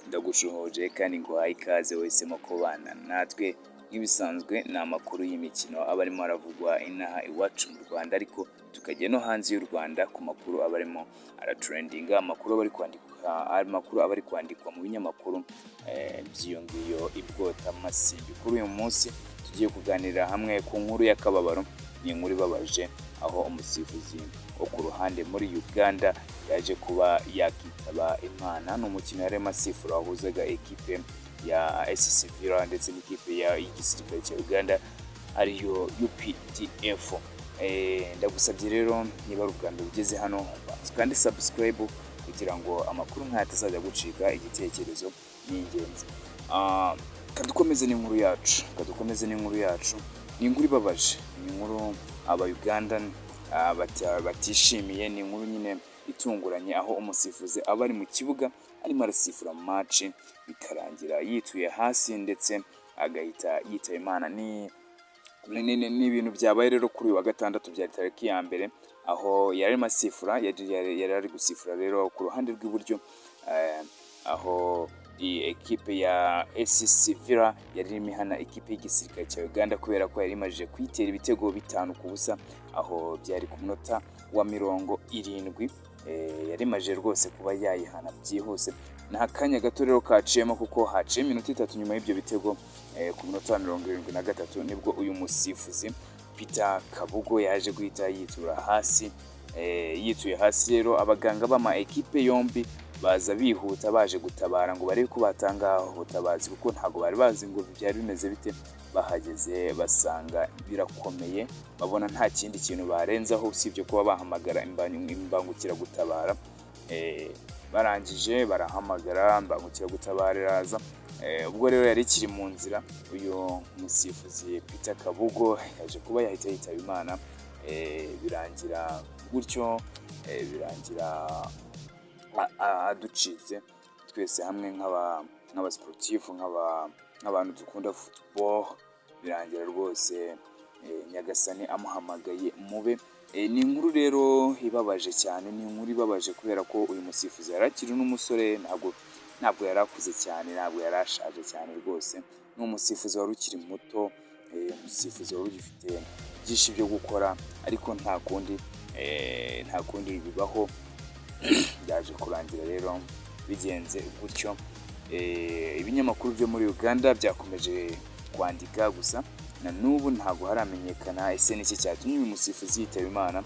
Ndagushuhuje kandi nguhaye ikaze wahisemo kubana natwe. Nk'ibisanzwe ni amakuru y'imikino aba arimo aravugwa inaha iwacu mu Rwanda, ariko tukajya no hanze y'u Rwanda ku makuru aba arimo aratrendinga, amakuru aba ari kwandikwa, amakuru aba ari kwandikwa mu binyamakuru by'iyo ngiyo ibwota masimbi. Kuri uyu munsi tugiye kuganirira hamwe ku nkuru y'akababaro. Ni inkuru ibabaje aho umusifuzi wo ku ruhande muri Uganda yaje kuba yakitaba Imana. Ni umukino yarimo asifura wahuzaga ekipe ya SC Villa ndetse n'ikipe y'igisirikare cya Uganda ariyo UPDF. Ndagusabye rero, niba ari ubwa mbere ugeze hano, kandi subscribe kugira ngo amakuru nk'aya atazajya gucika. Igitekerezo ni ingenzi. Kadukomeze n'inkuru yacu, kadukomeze n'inkuru yacu. Ni inkuru ibabaje, ni inkuru aba Ugandan batishimiye, ni inkuru nyine itunguranye aho umusifuzi aba ari mu kibuga arimo arasifura match bikarangira yituye hasi ndetse agahita yitaba Imana. Ni ibintu byabaye rero kuri uyu wa gatandatu, byari tariki ya 1, aho yari arimo asifura, yari ari gusifura rero ku ruhande rw'iburyo, aho iyi ekipe ya SC Villa yari irimo ihana ekipe y'igisirikare cya Uganda kubera ko yari imajije kuyitera ibitego 5-0, aho byari ku munota wa 70. Yari imajije rwose kuba yayihana byihuse. Ni akanya gato rero kaciyemo, kuko haciye iminota 3 nyuma y'ibyo bitego, ku munota wa 73 nibwo uyu musifuzi Peter Kabugo yaje guhita yitura hasi. Yituye hasi rero, abaganga b'ama ekipe yombi baza bihuta baje gutabara ngo barebe ko batanga ubutabazi, kuko ntabwo bari bazi ngo byari bimeze bite. Bahageze basanga birakomeye, babona nta kindi kintu barenzaho usibye kuba bahamagara imbangukiragutabara. Barangije barahamagara imbangukiragutabara iraza. Ubwo rero yari ikiri mu nzira, uyu musifuzi Peter Kabugo yaje kuba yahita yitaba Imana. Birangira gutyo, birangira aducitse twese hamwe nk'abasiporutifu, nk'abantu dukunda football. Birangira rwose Nyagasani amuhamagaye mube. Ni inkuru rero ibabaje cyane, ni inkuru ibabaje kubera ko uyu musifuzi yari akiri n'umusore, ntabwo yari akuze cyane, ntabwo yari ashaje cyane rwose. Ni umusifuzi wari ukiri muto, umusifuzi wari ugifite byinshi byo gukora, ariko nta kundi, nta kundi bibaho. Byaje kurangira rero bigenze gutyo. Ibinyamakuru byo muri Uganda byakomeje kwandika, gusa na n'ubu ntabwo haramenyekana ese niki cyatumye uyu musifuzi yitaba Imana.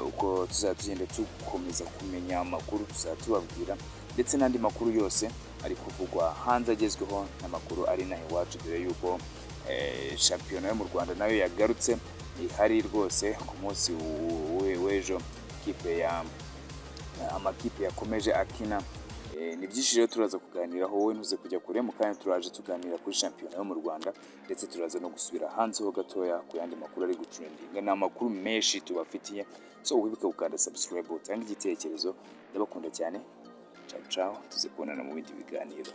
Uko tuzajya tugenda dukomeza kumenya amakuru, tuzajya tubabwira ndetse n'andi makuru yose ari kuvugwa hanze agezweho n'amakuru ari inaha iwacu, dore yuko shampiyona yo mu Rwanda nayo yagarutse ihari rwose. Ku munsi w'ejo ikipe ya amakipe yakomeje akina. Ni byinshi rero turaza kuganiraho, wowe ntuze kujya kure. Mu kanya turaje tuganira kuri shampiyona yo mu Rwanda, ndetse turaza no gusubira hanze ho gatoya ku yandi makuru ari gutrendinga. Ni amakuru menshi tubafitiye, so wibuke gukanda subscribe, utange igitekerezo. Ndabakunda cyane, ciao ciao, tuze kubonana mu bindi biganiro.